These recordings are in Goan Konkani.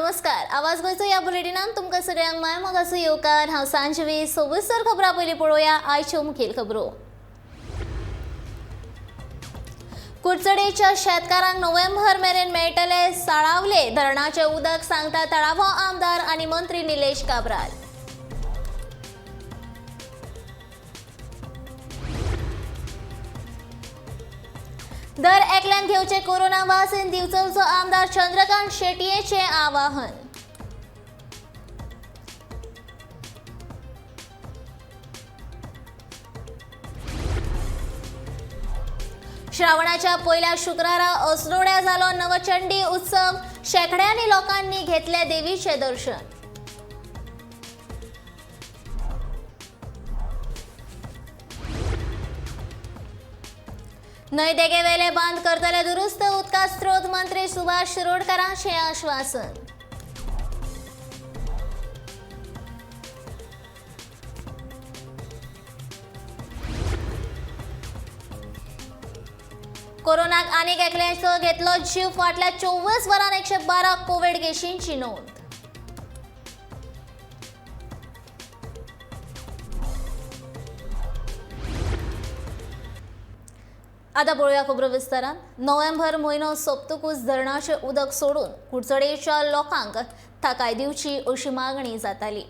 नमस्कार, आवाज गोंयचो ह्या बुलेटिनान तुमकां सगळ्यांक मायमोगाचो येवकार. हांव सांजवी. सविस्तर खबरां पयलीं पळोवया आयच्यो मुखेल खबरो. कुडचडेच्या शेतकारांक नोव्हेंबर मेरेन मेळटले साळावले धरणाचें उदक, सांगता थळावो आमदार आनी मंत्री निलेश काब्राल. दर एकल्यान घेवचे कोरोना वासीन, दिवचलचो आमदार चंद्रकांत शेटयेचें आवाहन. श्रावणाच्या पहिल्या शुक्रारा अस्नोड्या झालो नवचंडी उत्सव, शेकड्यांनी लोकांनी घेतले देवीचे दर्शन. न्हंय देगेवेले बांद करतले दुरुस्त, उदका स्रोत मंत्री सुभाष शिरोडकरांचे आश्वासन. कोरोनाक आनीक एकल्याचो घेतलो जीव, फाटल्या 24 वरांत 112 कोविड केशींची नोंद. आतां पळोवया खबरो विस्तारान. नोव्हेंबर म्हयनो सोंपतकूच धरणाचें उदक सोडून कुडचडेच्या लोकांक थाकाय दिवची अशी मागणी जाताली.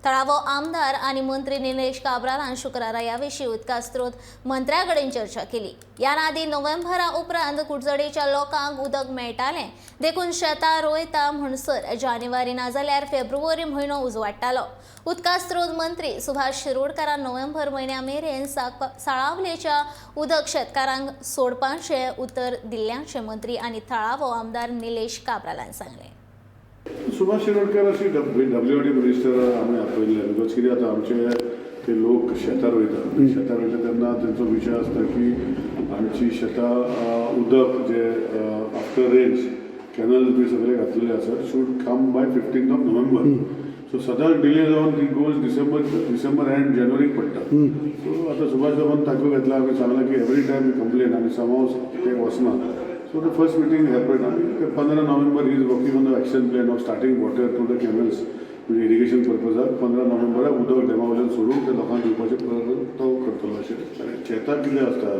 थळावो आमदार आनी मंत्री निलेश काब्रालान शुक्रारा ह्या विशीं उदका स्रोत मंत्र्या कडेन चर्चा केली. ह्या आदीं नोव्हेंबरा उपरांत कुडचडेच्या लोकांक उदक मेळटालें, देखून शेतां रोयता म्हणसर जानेवारी नाजाल्यार फेब्रुवारी म्हयनो उजवाडटालो. उदका स्रोत मंत्री सुभाष शिरोडकारान नोव्हेंबर म्हयन्या मेरेन साळावलेच्या उदक शेतकारांक सोडपाचें उतर दिल्ल्याचें मंत्री आनी थळावो आमदार निलेश काब्रालान सांगलें. सुभाष शिरोडकर अशी डब्ल्यू डी मिनिस्टर आमी आपयल्ले, because कितें जाता, आमचे ते लोक शेतां रोयतात. शेतां रोयता तेन्ना तेंचो विशय आसता की आमची शेतां उदक जे आफ्टर रेन्स कॅनल बी सगळे घातलेले आसात, should come by 15 of November. So सदांच डिले जावन ती गोज डिसेंबर, डिसेंबर एंड जानेवारीक पडटा. सो आतां सुभाष बाबान ताकू घेतला. आमी सांगलां की एवरी टायम कंप्लेन आनी समहाव ते वचना. So the first meeting happen आनी ते 15 November is working on the action plan of starting water to the canals, म्हणजे इरिगेशन पर्पजाक 15 नोव्हेंबराक उदक डॅमा वयल्यान सोडून ते लोकांक दिवपाचें प्रयत्न तो करतलो अशें. आनी शेताक कितें आसता,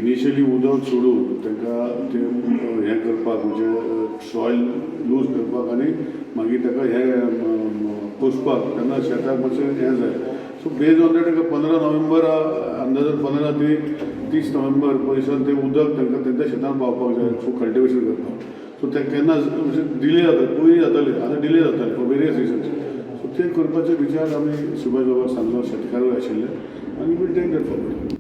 इनिशियली उदक सोडून तांकां तें हें करपाक, म्हणजे सॉयल लूज करपाक आनी मागीर ताका हें पोसपाक तेन्ना शेताक मातशें हें जाय. सो बेज ऑन that तांकां 15 नोव्हेंबर, अंदाजान 15 ते 30 नोव्हेंबर पयसान तें उदक तांकां तेंच्या शेतान पावपाक जाय, सो कल्टिवेशन करपाक. सो तें केन्ना म्हणजे डिले जाता. पयलीं जातालें, आतां डिले जातालें फॉर वेरियस रिजन्स. सो तें करपाचे विचार आमी सुभाष बाबाक सांगलो, शेतकारूय आशिल्ले आनी we'll take that forward.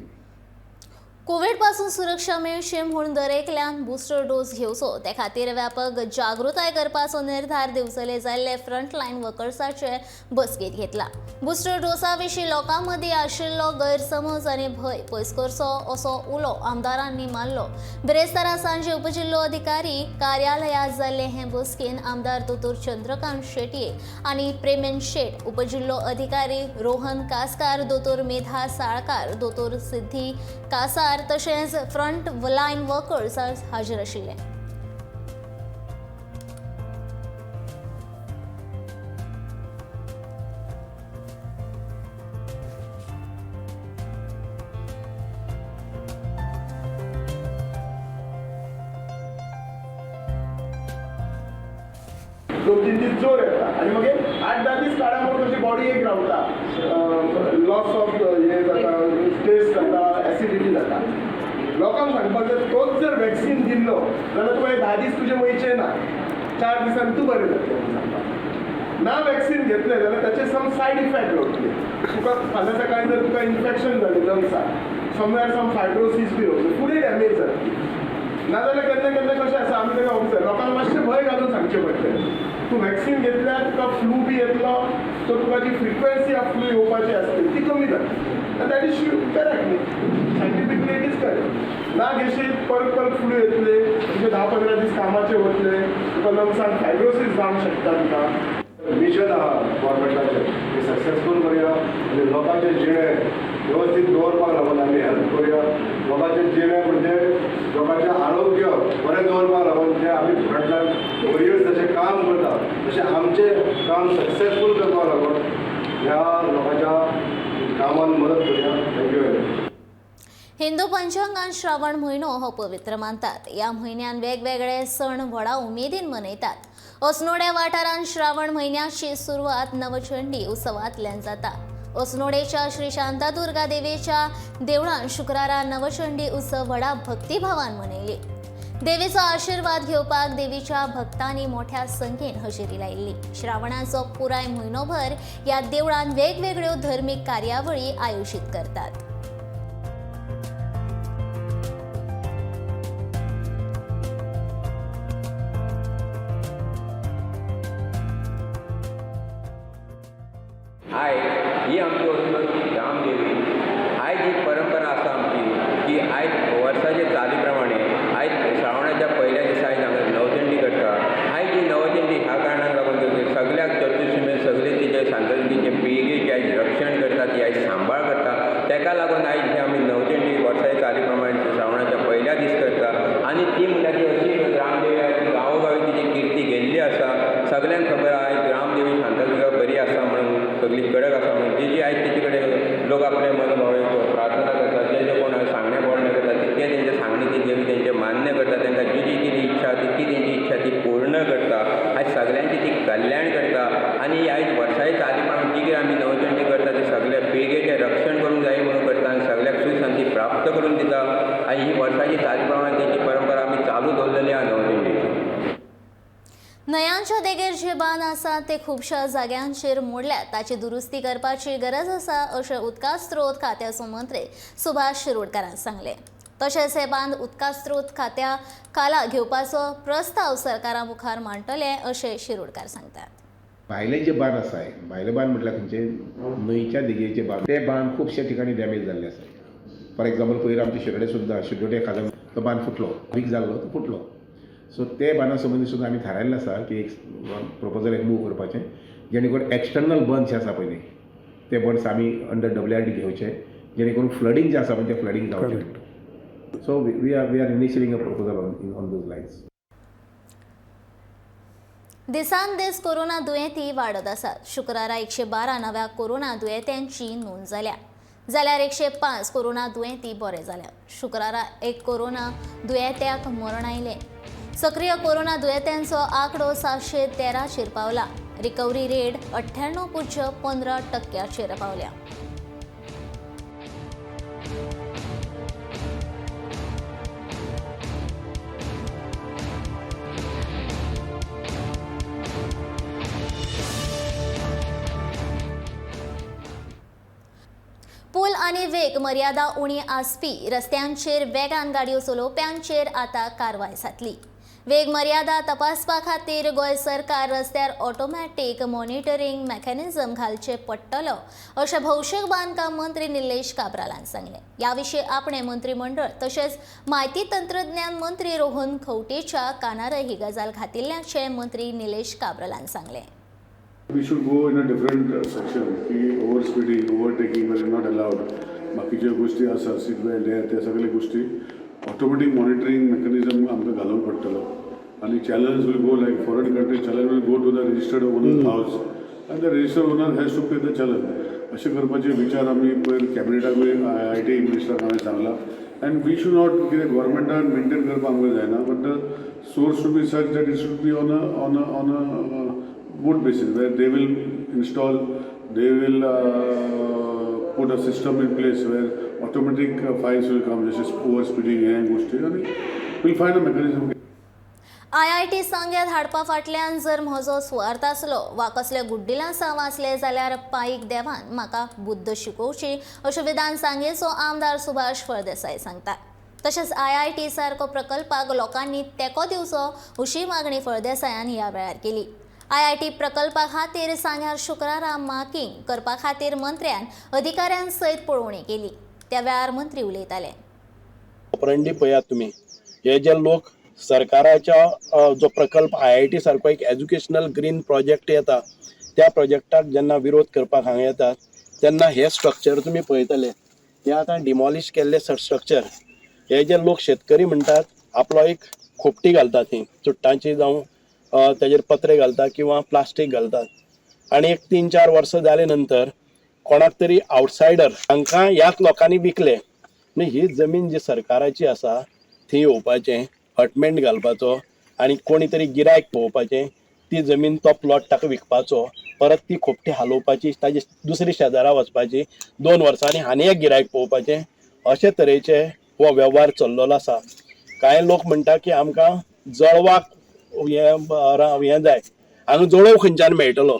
Covid पासून सुरक्षा मेळची म्हूण दरेकल्यान बुस्टर डोस घेवचो, ते खातीर व्यापक जागृताय करपाचो निर्धार दिवचले जाल्ले फ्रंटलायन वर्कर्साचे बसकेत घेतला. बुस्टर डोसा विशीं लोकां मदीं आशिल्लो गैरसमज आनी भंय पयस करचो असो उलो आमदारांनी मारलो. बिरेस्तारा सांजे उपजिल्लो अधिकारी कार्यालयात जाल्ले हे बसकेन आमदार दोतोर चंद्रकांत शेटये आनी प्रेमेन शेट, उपजिल्लो अधिकारी रोहन कासकार, दोतोर मेधा साळकार, दोतोर सिद्धी कासार तशेंच फ्रंट लायन वर्कर्स हाजीर आशिल्ले. 2-3 दीस जोर येता आनी मागीर 8-10 दीस काडा म्हूण कशी बॉडी एक रावता, लॉस ऑफ हे जाता, टेस्ट जाता, एसिडिटी जाता. लोकांक सांगपाक जाय, तोच जर वॅक्सीन दिल्लो जाल्यार तुका हे 10 दीस तुजे वयचे ना, 4 दिसांनी तूं बरें जातलें म्हूण सांगपाक. ना वॅक्सीन घेतलें जाल्यार ताचे सम सायड इफेक्ट जातले तुका. फाल्यां सकाळी जर तुका इन्फेक्शन जालें लंग्साक, समवेर सम फायब्रोसीस बी जातलें, फुडें डॅमेज जातली. नाजाल्यार केन्ना केन्ना कशें आसा, आमी ताका ऑफिसर लोकांक मातशें भंय घालून सांगचें पडटलें, तूं वॅक्सीन घेतल्यार तुका फ्लू बी येतलो, सो तुका जी फ्रिक्वेन्सी ऑफ फ्लू येवपाची आसतली ती कमी जातली. आनी that is correct न्ही, सायंटिफिकली it is correct. ना घेशीत, परत परत फ्लू येतले, तुजे 10-15 दीस कामाचे वतले, तुका लंग्सान फायब्रोसीस जावंक शकता तुका. मिशन आहा गव्हर्मेंटाचें तें सक्सेसफूल करुया आनी लोकांचें जिणें वेवस्थीत दवरपाक लागून आमी हेल्प करुया. लोकांचें जिणें म्हणजे लोकांचें आरोग्य बरें दवरपाक लागून जें आमी फ्रंटलायन वॉरियर्स जशें काम करता तशें आमचें काम सक्सेसफूल करपाक लागून ह्या लोकांच्या कामान मदत करुया. Thank you very much. Hindu पंचांगान Shravan म्हयनो हो पवित्र मानतात. ह्या म्हयन्यान वेगवेगळे सण व्हडा उमेदीन मनयतात. अस्नोड्या वाठारांत श्रावण म्हयन्याची सुरवात नवचंडी उत्सवांतल्यान जाता. अस्नोडेच्या श्री शांतादुर्गा देवीच्या देवळान शुक्रारा नवचंडी उत्सव व्हडा भक्तिभावान मनयली. देवीचो आशिर्वाद घेवपाक देवीच्या भक्तांनी मोठ्या संख्येन हजेरी लायिल्ली. श्रावणाचो पुराय म्हयनोभर ह्या देवळान वेगवेगळ्यो धर्मीक कार्यावळी आयोजीत करतात. आयज ही आमची वस्तू ग्रामदेवी. आयज ही परंपरा आसा आमची की आयज वर्साचे चाली प्रमाणे आयज श्रावणाच्या पयल्या दिसा आयज आमी नवचंडी करता. आयज ही नवचंडी ह्या कारणाक लागून करता, सगळ्याक चतुर्शिमेन सगळे तिचे शांतादुर्गेचे पिळगेचे आयज रक्षण करता, ती आयज सांबाळ करता. तेका लागून आयज ही आमी नवचंडी वर्साच्या चाली प्रमाणे श्रावणाच्या पयल्या दीस करता. आनी ती म्हणटा ती अशी ग्रामदेवी आयज गांवोगांवी तिची किर्ती गेल्ली आसा. सगल्यांक खबर आयज ग्रामदेवी शांतादुर्गा बरी आसा म्हणून, सगळी कडक आसा म्हणून. जी जी आयज तेचे कडेन लोक आपले मनोभावे प्रार्थना करतात, जे जे कोण सांगणें बोलणें करतात तितकें तेंचें सांगणें ती देवी तेंचें मान्य करता. तांकां जी जी कितें इच्छा तितकी तेंची इच्छा ती पूर्ण करता. आयज सगल्यांची ती कल्याण करता. आनी आयज वर्साय चाली प्रमाण जी कितें आमी नवचंडी करता ती सगल्या पिळगेचें रक्षण करूंक जाय म्हणून करता आनी सगल्याक सूख शांती प्राप्त करून दिता. आनी ही वर्साची चाली प्रमाणे तेंची परंपरा आमी चालू दवरलेली आहा नवचंडीची. न्हंयांच्या देगेर जे बांद आसात ते खुबश्या जाग्यांचेर मोडल्यात, ताची दुरुस्ती करपाची गरज आसा अशें उदका स्रोत खात्याचो मंत्री सुभाष शिरोडकारान सांगलें. तशेंच हे बांद उदका स्रोत खात्या खाला घेवपाचो प्रस्ताव सरकारा मुखार मांडटले अशें शिरोडकार सांगतात. भायले जे बांद आसाय, भायले बांद म्हटल्यार खंयचे न्हंयच्या देगेचे बांद, ते बांद खुबशे ठिकाणी डॅमेज जाल्ले आसाय. फॉर एग्जाम्पल पयर आमचे शिरोडे सुद्दां, शिरोडे खाला तो बांद फुटलो, वीक जाल्लो तो फुटलो. सो ते बांदा संबंदी सुद्दां आमी थारायल्लें आसा की एक प्रपोजल एक मूव करपाचें, जेणे करून एक्सटर्नल बंद जे आसा पळय ते बंड्स आमी अंडर WRD घेवचे, जेणे करून फ्लडींग जें आसा पळय तें फ्लडींग जावचें. So we are initiating a proposal on those lines. दिसान दीस कोरोना दुयेंती वाडत आसात. शुक्रारा 112 नव्या कोरोना दुयेंत्यांची नोंद जाल्या, जाल्यार 105 कोरोना दुयेंती बरे जाल्या. शुक्रारा एक कोरोना दुयेंत्याक मरण आयलें. सक्रीय कोरोना दुयेंत्यांचो आंकडो 713 पावला. रिकव्हरी रेट 98.15% पावल्या. पूल आनी वेग मर्यादा उणी आसपी रस्त्यांचेर वेगान गाडयो चलोवप्यांचेर आतां कारवाय जातली. वेग मर्यादा तपासपा खातीर गोंय सरकार रस्त्यार ऑटोमॅटीक मॉनिटरींग मेकॅनिझम घालचें पडटलो अशें भौशीक बांदकाम मंत्री निलेश काब्रालान सांगलें. ह्या विशीं आपणें मंत्रीमंडळ तशेंच म्हायती तंत्रज्ञान मंत्री रोहन खंवटेच्या कानारय ही गजाल घातिल्ल्याचें मंत्री निलेश काब्रालान सांगलें. We should go in a different section की over speeding, overtaking were not allowed. बाकीच्यो गोष्टी आसा, सीट बेल्ट हे ते सगळे गोष्टी ऑटोमॅटीक मॉनिटरींग मेकॅनिझम आमकां घालूंक पडटलो. आनी challan will go like foreign country, challan will go to the registered owner house आनी the registered owner has to pay the challan. अशें करपाचे विचार आमी पयर कॅबिनेटाकूय IT मिनिस्टराक हांवें सांगलां. एंड we should not कितें गव्हर्मेंटान मेनटेन करपाक आमकां जायना, but the source should be such that it should be on a good basis where they will install, they will put a system in place where automatic fines will come, जसे over speeding हे गोष्टी, आणि we'll find a mechanism. IIT सांग्यात हाडपा फाटल्यान जर म्हजो सुवार्थ आसलो वा कसले गुड्डिलांसांव आसले जाल्यार पायीक देवान म्हाका बुद्द शिकोवची अशें विधान सांगेचो आमदार सुभाष फळदेसाय सांगता. तशेंच IIT सारको प्रकल्पाक लोकांनी तेंको दिवचो अशी मागणी फळदेसायान ह्या वेळार केली. IIT प्रकल्पा खातीर सांग्यार शुक्रारा मार्किंग करपा खातीर मंत्र्यान अधिकाऱ्यां सयत पळोवणी केली. त्या वेळार मंत्री उलयताले. ऑपरंडी पळयात तुमी, हे जे लोक सरकाराच्या जो प्रकल्प IIT सारको एक एज्युकेशनल ग्रीन प्रोजेक्ट येता, त्या प्रोजेक्टाक जेन्ना विरोध करपाक हांगा येतात तेन्ना हे स्ट्रक्चर तुमी पळयतले, हे आतां डिमॉलिश केल्ले स्ट्रक्चर. हे जे लोक शेतकरी म्हणटात आपलो एक खोपटी घालतात, ती चुट्टांची जावं तेजेर पत्रे घालतात किंवा प्लास्टीक घालतात आनी एक 3-4 वर्सां जाले नंतर कोणाक तरी आवटसायडर हांकां ह्याच लोकांनी विकले. ही जमीन जी सरकाराची आसा थंय येवपाचें, हटमेंट घालपाचो आनी कोणी तरी गिरायक पळोवपाचें, ती जमीन तो प्लॉट ताका विकपाचो, परत ती खोपटी हालोवपाची, ताजी दुसरी शेजारा वचपाची, 2 वर्सांनी आनी एक गिरायक पळोवपाचें. अशे तरेचे हो वेव्हार चल्लेलो आसा. कांय लोक म्हणटा की आमकां जळवाक हें जाय, हांगा जळोव खंयच्यान मेळटलो?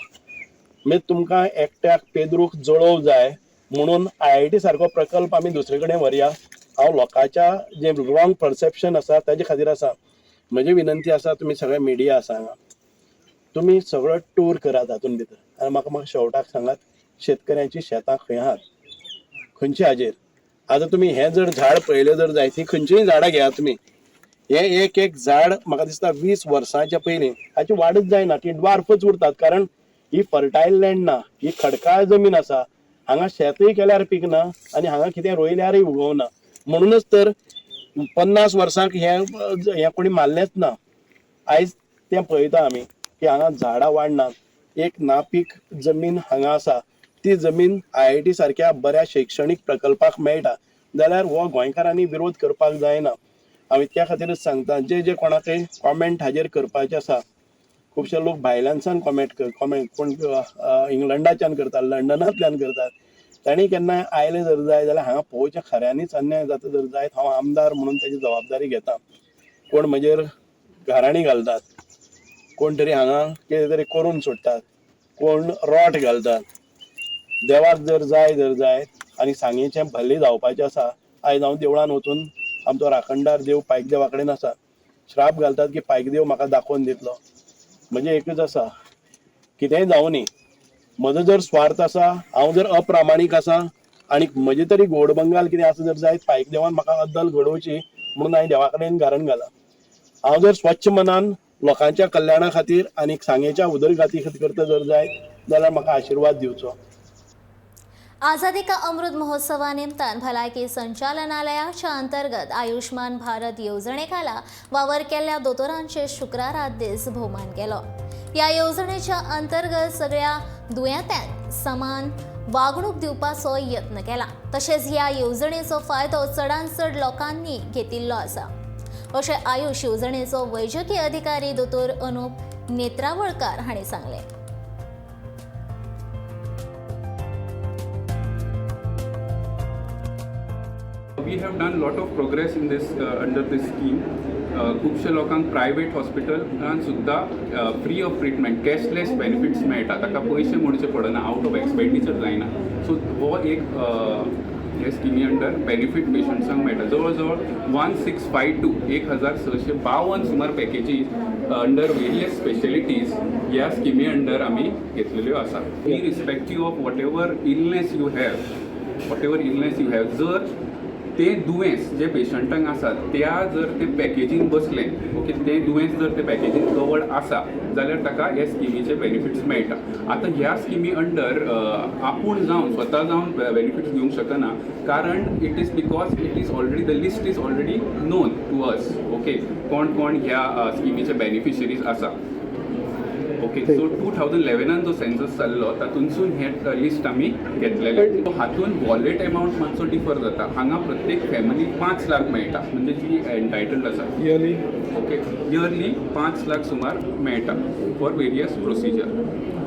म्हणजे तुमकां एकट्याक पेद्रूक जळोव जाय म्हणून IIT सारको प्रकल्प आमी दुसरे कडेन व्हरया. हांव लोकांच्या जें रॉंग परसेप्शन आसा ताजे खातीर आसा. म्हजी विनंती आसा, तुमी सगळे मिडिया आसा हांगा, तुमी सगळो टूर करात हातून भितर आनी म्हाका शेवटाक सांगात शेतकऱ्यांची शेतां खंय आहात, खंयच्या हाजेर. आतां तुमी हें जर झाड पळयलें जर जाय, ती खंयचीय झाडां घेयात तुमी, हें एक एक झाड म्हाका दिसता 20 वर्सांच्या पयलीं हाची वाडच जायना, ती ड्वार्फच उरतात. कारण ही फर्टायल लँड ना, ही खडकाळ जमीन आसा. हांगा शेतूय केल्यार पिकना आनी हांगा कितें रोयल्यारय उगवना. म्हणूनच तर 50 वर्सांक हें कोणी मारलेंच ना. आयज तें पळयता आमी की हांगा झाडां वाडनात. एक नापीक जमीन हांगा आसा, ती जमीन IIT सारक्या बऱ्या शैक्षणीक प्रकल्पाक मेळटा जाल्यार हो गोंयकारांनी विरोध करपाक जायना. हांव त्या खातीरच सांगता, जे जे कोणाकय कॉमेंट हाजेर करपाचे आसा, खुबशे लोक भायल्यानसान कॉमेंट कोण इंग्लंडाच्यान करतात, लंडनांतल्यान करतात, तांणी केन्नाय आयले जर जाय जाल्यार हांगा पळोवचें खऱ्यांनीच अन्याय जाता जर जायत, हांव आमदार म्हणून ताजी जबाबदारी घेता. कोण म्हजेर घराणी घालतात, कोण तरी हांगा कितें तरी करून सोडटात, कोण रोट घालतात. देवाक जर जाय जर जाय आनी सांगेचें भल्लें जावपाचें आसा, आयज हांव देवळान वचून आमचो राखणदार देव पायक देवा कडेन आसा, श्राप घालतात की पायक देव म्हाका दाखोवन दितलो. म्हणजे एकूच आसा, कितेंय जावं न्ही, म्हजो जर स्वार्थ आसा, हांव जर अप्रामाणीक आसा आनी म्हजें तरी गोड बंगाल कितें आसा जर जायत, पायक देवान म्हाका अद्दल घडोवची म्हणून हांवें देवा कडेन घारण घालां. हांव जर स्वच्छ मनान लोकांच्या कल्याणा खातीर आनी सांगेच्या उदरगती खातीर करता जर जायत जाल्यार म्हाका आशिर्वाद दिवचो. आझादी का अमृत महोत्सवा निमतान भलायकी संचालनालयाच्या अंतर्गत आयुष्मान भारत येवजणेखाला वावर केल्ल्या दोतोरांचे शुक्रारा दीस भोवमान केलो. या येवजणेच्या अंतर्गत सगळ्या दुयेंत्यांक समान वागणूक दिवपाचो यत्न केला. तशेंच ह्या येवजणेचो फायदो चडांत चड लोकांनी घेतिल्लो आसा अशें आयुष येवजणेचो वैजकी अधिकारी दोतोर अनुप नेत्रावळकर हांणी सांगलें. We have done lot of progress in this under this scheme. खुबशे लोकांक प्रायवेट हॉस्पिटलान सुद्दां free of treatment, cashless benefits मेळटा, ताका पयशे मोडचे पडना, आवट ऑफ एक्सपेंडिचर जायना. सो हो एक हे स्किमी अंडर बेनिफीट पेशंट्सांक मेळटा. जवळ जवळ 1652 1652 सुमार पॅकेजीस अंडर वेरियस स्पेशलिटीज ह्या स्किमी अंडर आमी घेतलेल्यो आसा. Irrespective of whatever illness you have, whatever illness you have, जर ते दुयेंस जे पेशंटांक आसा त्या जर ते पॅकेजीन बसलें, ओके, तें दुयेंस जर ते पॅकेजीन कवर्ड आसा जाल्यार ताका ह्या स्किमीचे बेनिफिट्स मेळटा. आतां ह्या स्किमी अंडर आपूण जावन स्वता जावन बेनिफिट्स घेवंक शकना, कारण it is because it is already the list is already known to us. Okay, कोण कोण ह्या स्किमीचे बेनिफिशरीज आसा. ओके, सो 2011 जो सेन्सस जाल्लो तातूंतसून हें लिस्ट आमी घेतलेलें. हातून वॉलेट एमावंट मातसो डिफर जाता. हांगा प्रत्येक फॅमिलीक 5 लाख मेळटा, म्हणजे जी एन्टायटल्ड आसा इयरली. ओके, इयरली 5 लाख सुमार मेळटा फॉर वेरियस प्रोसिजर.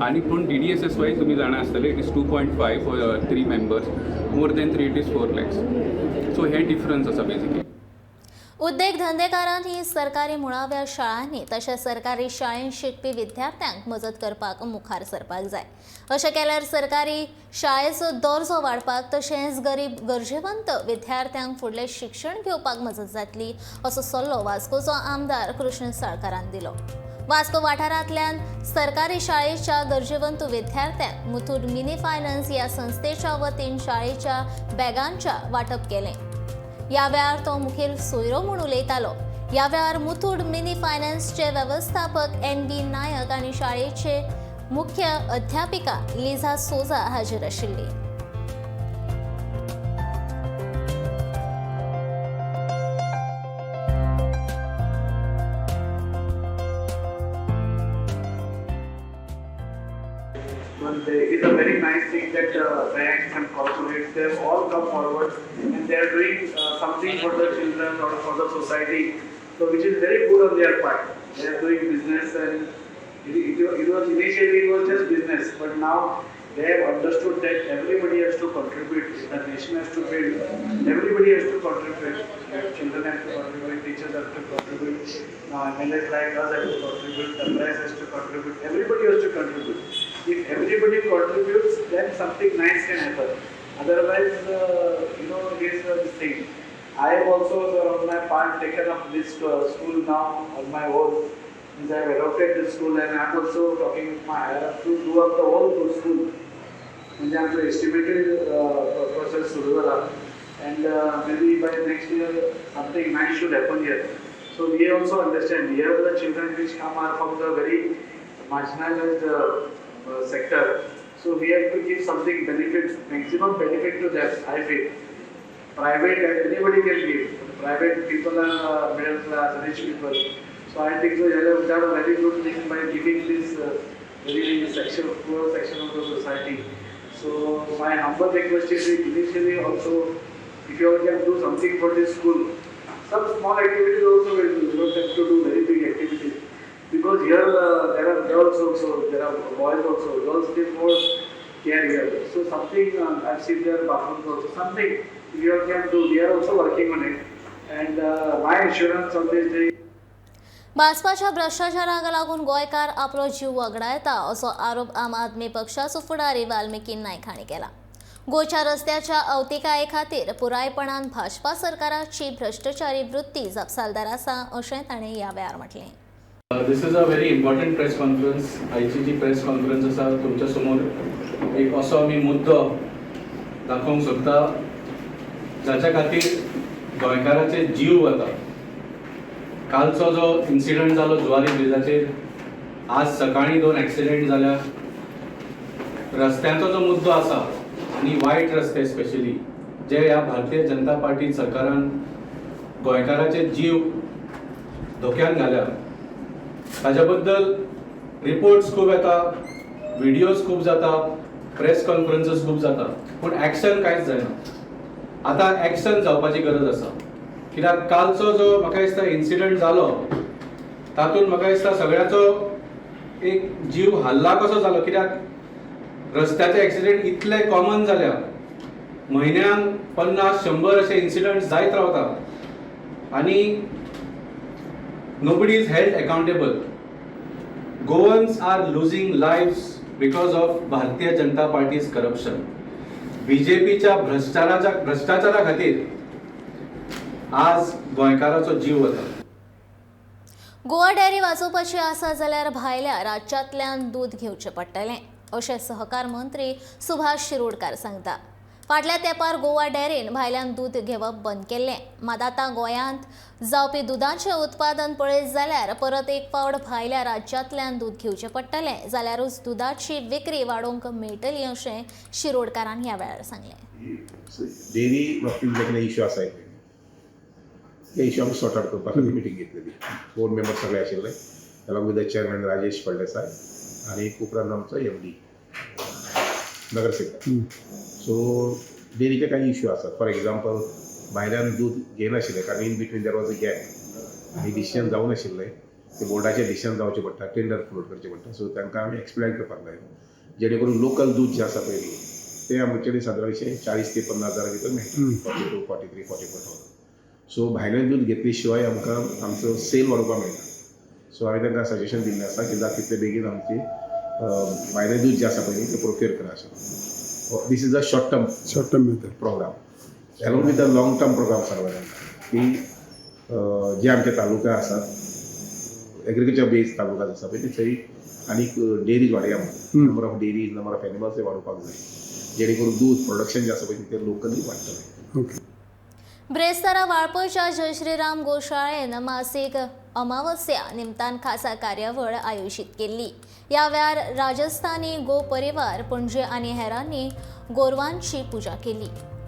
आनी पूण DDSSY तुमी जाणा आसतले, it is 2.5 for 3 members, more than 3 it is 4 lakhs. So हें डिफरन्स आसा बेजिकली. उद्देग धंदेकारांनी सरकारी मुळाव्या शाळांनी तशेंच सरकारी शाळेंत शिकपी विद्यार्थ्यांक मजत करपाक मुखार सरपाक जाय. अशें केल्यार सरकारी शाळेचो दर्जो वाडपाक तशेंच गरीब गरजेवंत विद्यार्थ्यांक फुडलें शिक्षण घेवपाक मजत जातली असो सल्लो वास्कोचो आमदार कृष्ण साळकारान दिलो. वास्को वाठारांतल्यान सरकारी शाळेच्या गरजेवंत विद्यार्थ्यांक मुथूट मिनी फायनान्स ह्या संस्थेच्या वतीन शाळेच्या बॅगांच्या वांटप केलें. या वेळार तो मुखेल सोयरो म्हूण उलयतालो. ह्या वेळार मुथूट मिनी फायनान्सचे वेवस्थापक NB नायक आनी शाळेचे मुख्य अध्यापिका लिझा सोजा हाजीर आशिल्ली. But it is a very nice thing that banks and corporates, they have all come forward and they are doing something for the children or for the society, so which is very good on their part. They are doing business, and it was initially it was just business, but now they have understood that everybody has to contribute, the nation has to build, everybody has to contribute, children have to contribute, teachers have to contribute, now MLAs like us have to contribute, the press has to contribute, everybody has to contribute. If everybody contributes, then something nice can happen. Otherwise, it is this thing. I have also, sir, on my part taken up this school now on my own. Means I have adopted this school and I am also talking with my higher up to do up the whole school. म्हणजे आमचो एस्टिमेटेड प्रोसेस सुरू जाला and maybe by next year something nice should happen here. So we also understand here the children which come are from the very marginalized sector. So we have to give something benefit, maximum benefit to them, I feel. Private, anybody can give. Private people are middle class, rich people. So I think so you have done a very good thing by giving this very section, poor section of the society. So my humble request is initially also, if you all can do something for this school, some small activities also will do. You don't have to do very big activities. Because here there are girls also, there are boys also. Girls need more care here. So something, I've seen their bathrooms also, something we all can do. We are also working on it. And my assurance on this day. भाजपाच्या भ्रश्टाचाराक लागून गोंयकार आपलो जीव वगडायता असो आरोप आम आदमी पक्षाचो फुडारी वाल्मिकी नायक हांणी केला. गोंयच्या रस्त्याच्या अवतिकाये खातीर पुरायपणान भाजपा सरकाराची भ्रश्टाचारी वृत्ती जापसालदार आसा अशें ताणें ह्या वेळार म्हटलें. This is a very important press conference. आयची जी प्रेस कॉन्फरन्स आसा तुमच्या समोर एक असो आमी मुद्दो दाखोवंक सोदता जाच्या खातीर गोंयकाराचे जीव वता. कालचो जो इन्सिडंट जालो जुवारी ब्रिजाचेर, आज सकाळीं 2 एक्सिडेंट जाल्या. रस्त्यांचो जो मुद्दो आसा आनी वायट रस्ते स्पेशली जे ह्या भारतीय जनता पार्टी सरकारान गोंयकाराचे जीव धोक्यान घाल्या ताज्या बद्दल रिपोर्ट्स खूब येता, व्हिडियोज खूब जाता, प्रेस कॉन्फरन्सीस खूब जाता, पूण एक्शन कांयच जायना. आतां एक्शन जावपाची गरज आसा. कित्याक कालचो जो म्हाका दिसता इन्सिडंट जालो तातूंत म्हाका दिसता सगळ्याचो एक जीव हल्ला कसो जालो. कित्याक रस्त्याचे एक्सिडेंट इतले कॉमन जाल्या, म्हयन्यान 50-100 अशे इन्सिडंट जायत रावता आनी nobody is held accountable. Goans are losing lives because of Bharatiya Janata Party's corruption. बीजेपीच्या भ्रष्टाचारा खातीर आज गोंयकाराचो जीव वता. गोवा डेअरी वाचोवपाची आसा जाल्यार भायल्या राज्यांतल्यान दूद घेवचें पडटलें अशें सहकार मंत्री सुभाष शिरोडकार सांगता. फाटल्या तेंपार गोवा डेअरीन भायल्यान दूद घेवप बंद केल्लें, मात आतां गोंयांत जावपी दुदाचें उत्पादन पळयत जाल्यार परत एक फावट भायल्या राज्यांतल्यान दूद घेवचें पडटलें जाल्यारूच दुदाची विक्री वाडोवंक मेळटली अशें शिरोडकारान ह्या वेळार सांगलें. डेअरी बाबतींत जे कितें इश्यू आसा ते इश्यू आमी सॉर्ट आवट करपा खातीर मिटींग घेतलेली. बोर्ड मेंबर सगळे आशिल्ले, along with the chairman Rajesh Phaldesai आनी उपरांत आमचो MD Nagarsekar. सो डेअरीचे कांय इश्यू आसात. फॉर एग्जाम्पल भायल्यान दूद घेयनाशिल्लें कारण in between there was a gap आनी डिसिजन जावं नाशिल्लें, ते बोर्डाचें डिसिजन जावचें पडटा, टेंडर फ्लोट करचें पडटा. सो तांकां आमी एक्सप्लेन करपाक लायलें जेणे करून लोकल दूद जें आसा पळय न्ही तें आमचे कडेन सादारणशें 40 ते 50 हजारा भितर मेळटा, 42, 43, 44,000. सो भायल्यान दूद घेतले शिवाय आमकां आमचो सेल वाडोवपाक मेळना. सो हांवें तांकां सजेशन दिल्लें आसा की जाता तितले बेगीन आमची भायलें दूद जें आसा पळय न्ही तें प्रोक्युर करा अशें. This is a short term method program along with a long term program सांगला तांकां की जे आमचे तालुका आसात एग्रीकल्चर बेज तालुका आसा पळय थंय आनीक डेरीज वाडया म्हणून, number of dairies, number of animals ते वाडोवपाक जाय जेणे करून दूद प्रोडक्शन जें आसा पळय तें लोकली वाडटलें. ओके. ब्रेस्तारा वाळपयच्या जय श्रीराम गोशाळेन मासीक अमावस्या निमतान खासा कार्यावळ आयोजीत केल्ली. ह्या वेळार राजस्थानी गो परिवार पणजे आनी हेरांनी गोरवांची पुजा केली.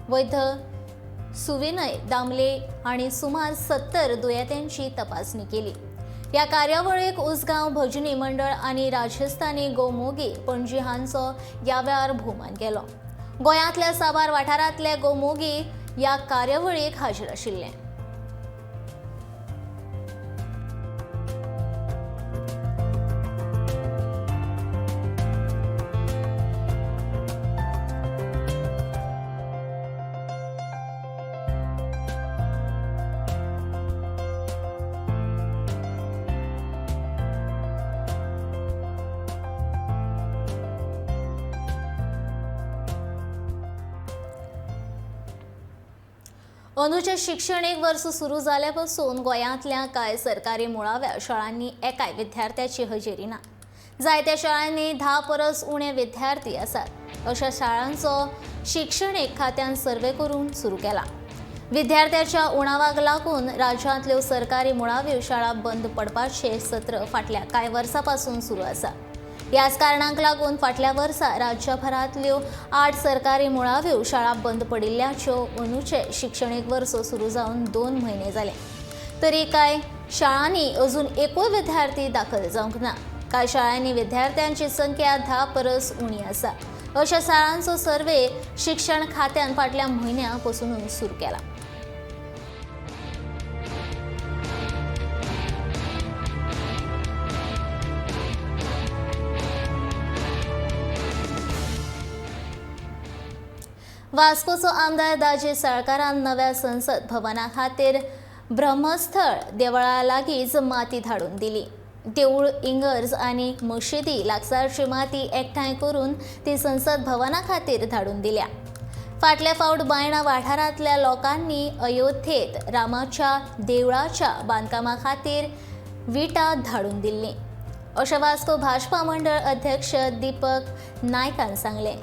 वैद्य सुविनय दामले हांणी सुमार 70 दुयेंत्यांची तपासणी केली. ह्या कार्यावळीक उसगांव भजनी मंडळ आनी राजस्थानी गोमोगी पणजी हांचो ह्या वेळार भोवमान केलो. गोंयांतल्या साबार वाठारांतले गोमोगी ह्या कार्यावळीक हाजीर आशिल्ले. अंदूचें शिक्षणीक वर्स सुरू जाल्या पासून गोंयांतल्या कांय सरकारी मुळाव्या शाळांनी एकाय विद्यार्थ्याची हजेरी ना. जायत्या शाळांनी 10 परस उणे विद्यार्थी आसात. अशा शाळांचो शिक्षणीक खात्यान सर्वे करून सुरू केला. विद्यार्थ्याच्या उणावाक लागून राज्यांतल्यो सरकारी मुळाव्यो शाळा बंद पडपाचें सत्र फाटल्या कांय वर्सां पासून सुरू आसा. ह्याच कारणांक लागून फाटल्या वर्सा राज्यभरांतल्यो 8 सरकारी मुळाव्यो शाळा बंद पडिल्ल्याच्यो अंदूचें शिक्षणीक वर्स सुरू जावन 2 म्हयने जाले तरी कांय शाळांनी अजून एकूय विद्यार्थी दाखल जावंक ना. कांय शाळांनी विद्यार्थ्यांची संख्या 10 परस उणी आसा. अशा शाळांचो सर्वे शिक्षण खात्यान फाटल्या म्हयन्या पसून सुरू केला. वास्कोचो आमदार दाजी साळकारान नव्या संसद भवना खातीर ब्रह्मस्थळ देवळा लागींच माती धाडून दिली. देऊळ इंगर्ज आनी मशिदी लागसारची माती एकठांय करून ती संसद भवना खातीर धाडून दिल्या. फाटल्या फावट बायणा वाठारांतल्या लोकांनी अयोध्येत रामाच्या देवळाच्या बांदकामा खातीर विटा धाडून दिल्ली अशें वास्को भाजपा मंडळ अध्यक्ष दीपक नायकान सांगलें.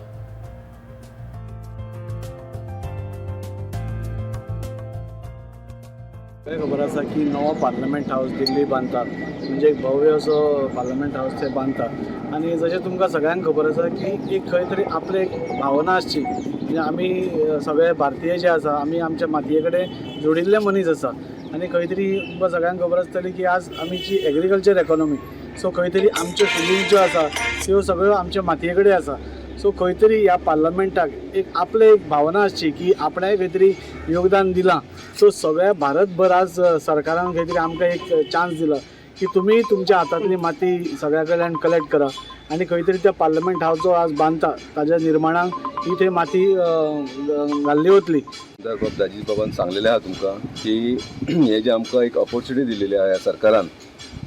खबर आसा की नवो पार्लमेंट हावस दिल्ली बांदतात, म्हणजे एक भव्य असो पार्लमेंट हावस ते बांदतात. आनी जशें तुमकां सगळ्यांक खबर आसा की एक खंय तरी आपली एक भावना आसची, म्हणजे आमी सगळे भारतीय जे आसा आमी आमच्या मातये कडेन जोडिल्ले मनीस आसा. आनी खंय तरी तुमकां सगळ्यांक खबर आसतली की आज आमची एग्रीकल्चर इकॉनॉमी, सो खंय तरी आमच्यो फिलिंग्स ज्यो आसा त्यो सगळ्यो आमच्या मातये कडेन आसा. सो खंय तरी ह्या पार्लमेंटाक एक आपलें एक भावना आसची की आपणें खंय तरी योगदान दिलां. सो सगळ्या भारतभर आज सरकारान खंय तरी आमकां एक चान्स दिला की तुमी तुमच्या हातांतली माती सगळ्या कडल्यान कलेक्ट करा आनी खंय तरी त्या पार्लमेंट हावस जो आज बांदता ताज्या निर्माणाक ही थंय माती घाल्ली वतली. आमदार दाजी बाबान सांगलेलें आहा तुमकां की हे जे आमकां एक ऑपॉर्च्युनिटी दिलेली आहा ह्या सरकारान,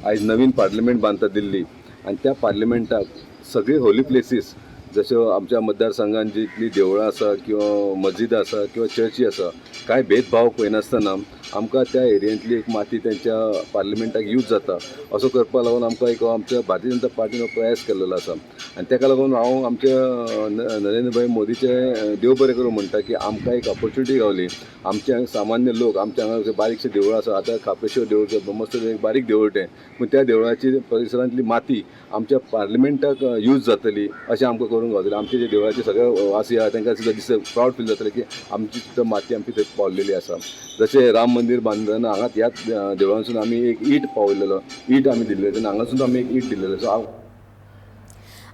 आयज नवीन पार्लमेंट बांदता दिल्ली आनी त्या पार्लमेंटाक सगळी होली प्लेसीस जश्यो आमच्या मतदारसंघान जितलीं देवळां आसा किंवा मस्जिदां आसा किंवा चर्ची आसा, कांय भेदभाव पळयनासतना आमकां त्या एरियेंतली एक माती तेंच्या पार्लमेंटाक यूज जाता असो करपाक लागून आमकां एक आमच्या भारतीय जनता पार्टीन हो प्रयास केल्लो आसा. आनी तेका लागून हांव आमच्या नरेंद्रभाई मोदीचें देव बरें करूं म्हणटा की आमकां एक ऑपॉर्च्युनिटी गावली. आमच्या सामान्य लोक आमच्या हांगा बारीकशें देवळां आसा, आतां खापेश्वर देवूळ ब्रह्मस्थळ एक बारीक देवूळ तें, पूण त्या देवळाची परिसरांतली माती आमच्या पार्लमेंटाक यूज जातली अशें आमकां करूंक गावतलें. आमचे जे देवळाचे सगळे वासी आहा तांकां सुद्दां दिसता प्रावड फील जातलें की आमची सुद्दां माती आमची थंय पावलेली आसा. जशें राम मंदीर बांदतना हांगाच ह्याच देवळांसून आमी एक ईट पावयलेलो, ईट आमी दिल्ले, तेन्ना हांगासून आमी एक ईट दिल्लेलो. सो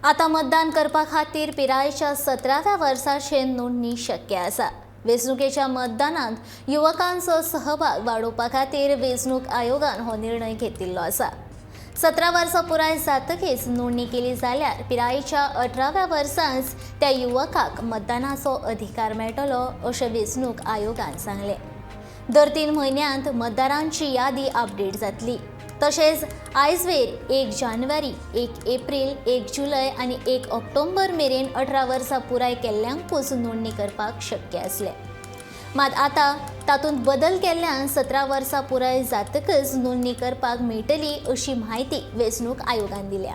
आतां मतदान करपा खातीर पिरायेच्या 17व्या वर्साचेर नोंदणी शक्य आसा. वेंचणुकेच्या मतदानांत युवकांचो सहभाग वाडोवपा खातीर वेंचणूक आयोगान हो निर्णय घेतिल्लो आसा. 17 वर्सां पुराय जातकीच नोंदणी केली जाल्यार पिरायेच्या 18व्या वर्सांच त्या युवकाक मतदानाचो अधिकार मेळटलो अशें वेंचणूक आयोगान सांगलें. दर 3 म्हयन्यांत मतदारांची यादी अपडेट जातली. तशेंच आयजवेर 1 जानेवारी, 1 एप्रील, 1 जुलय आनी 1 ऑक्टोबर मेरेन 18 वर्सां पुराय केल्ल्यांकूच नोंदणी करपाक शक्य आसलें. मात आतां तातूंत बदल केल्ल्यान 17 वर्सां पुराय जातकच नोंदणी करपाक मेळटली अशी म्हायती वेंचणूक आयोगान दिल्या.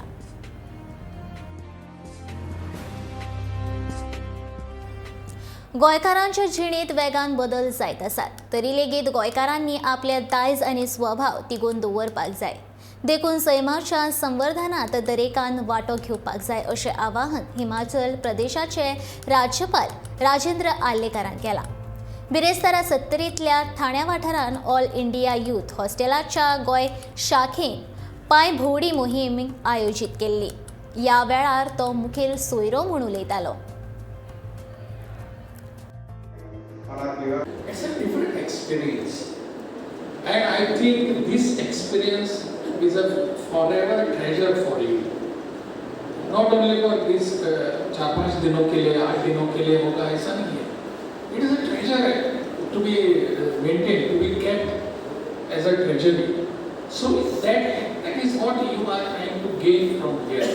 गोंयकारांच्या जिणेंत वेगान बदल जायत आसात तरी लेगीत गोंयकारांनी आपले दायज आनी स्वभाव तिगोवन दवरपाक जाय. देखून सैमाच्या संवर्धनांत दरेकान वांटो घेवपाक जाय अशें आवाहन हिमाचल प्रदेशाचे राज्यपाल राजेंद्र आर्लेकारान केलां. बिरेस्तारा सत्तरींतल्या ठाण्या वाठारांत ऑल इंडिया यूथ हॉस्टेलाच्या गोंय शाखेन पांय भोंवडी मोहीम आयोजीत केल्ली. ह्या वेळार तो मुखेल सोयरो म्हूण उलयतालो. It's a different experience, and I think this experience is a forever treasure for you. Not only for this 4-5 दिनों के लिए, 8 दिनों के लिए होगा, ऐसा नहीं है. It is a treasure to be maintained, to be kept as a treasury. So that is what you are trying to gain from here.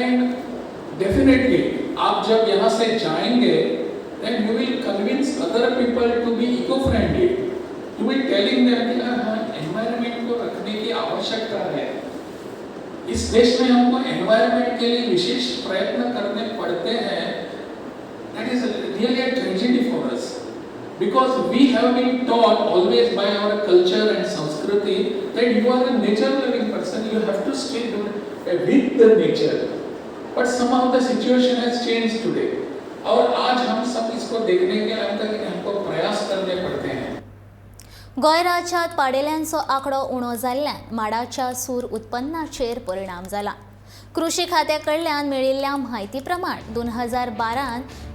And definitely, आप जब यहाँ से जाएंगे, then you will convince other people to be eco-friendly. You will telling them कि हाँ, environment को रखने की आवश्यकता है. इस देश में हमको environment के लिए विशेष प्रयत्न करने पड़ते हैं. That is really a tragedy for us, because we have been taught always by our culture and संस्कृति that you are a nature-loving person, you have to stay with the nature. But somehow the situation has changed today. और आज हम सब इसको देखने के लिए हमको प्रयास करने पड़ते हैं. गोंय राज्यांत पाडेल्यांचो आंकडो उणो जाल्ल्यान माडाच्या सूर उत्पन्नाचेर परिणाम जाला. कृषी खात्या कडल्यान मेळिल्ल्या म्हायती प्रमाण 2012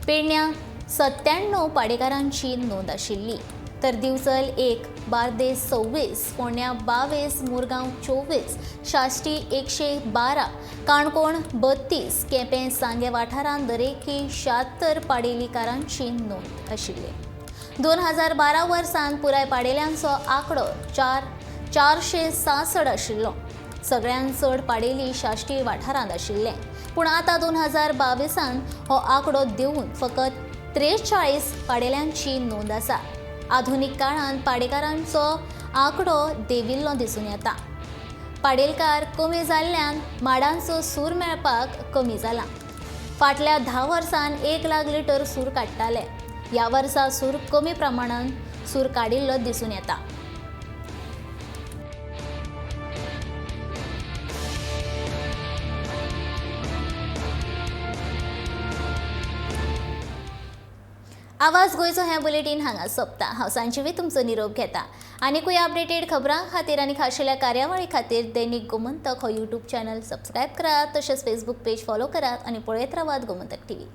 पेडण्यां 97 पाडेकारांची नोंद आशिल्ली, तर दिवचल 1, बार्देस 26, फोंड्यां 22, मुरगांव 24, साश्टी 112, काणकोण 32, केपें सांगे वाठारांत दरेकी 76 पाडेलीकारांची नोंद आशिल्ली. 2012 वर्सान पुराय पाडेल्यांचो आंकडो 466 आशिल्लो. सगळ्यांत चड पाडेली साश्टी वाठारांत आशिल्ले, पूण आतां 2022 हो आंकडो देंवून फकत 43 पाडेल्यांची नोंद आसा. आधुनीक काळांत पाडेकारांचो आंकडो देंविल्लो दिसून येता. पाडेलकार कमी जाल्ल्यान माडांचो सूर मेळपाक कमी जाला. फाटल्या 10 वर्सांत 1 लाख लिटर सूर काडटाले. ह्या वर्सा सूर कमी प्रमाणांत सूर काडिल्लो दिसून येता. आवाज गोंयचो हें बुलेटीन हांगा सोंपता. हांव सांजीवी तुमचो निरोप घेता. आनीकूय अपडेटेड खबरां खातीर आनी खाशेल्या कार्यावळी खातीर दैनिक गोमंतक हो यूट्यूब चॅनल सबस्क्रायब करात, तशेंच फेसबूक पेज फॉलो करात आनी पळयत रावात गोमंतक टीव्ही.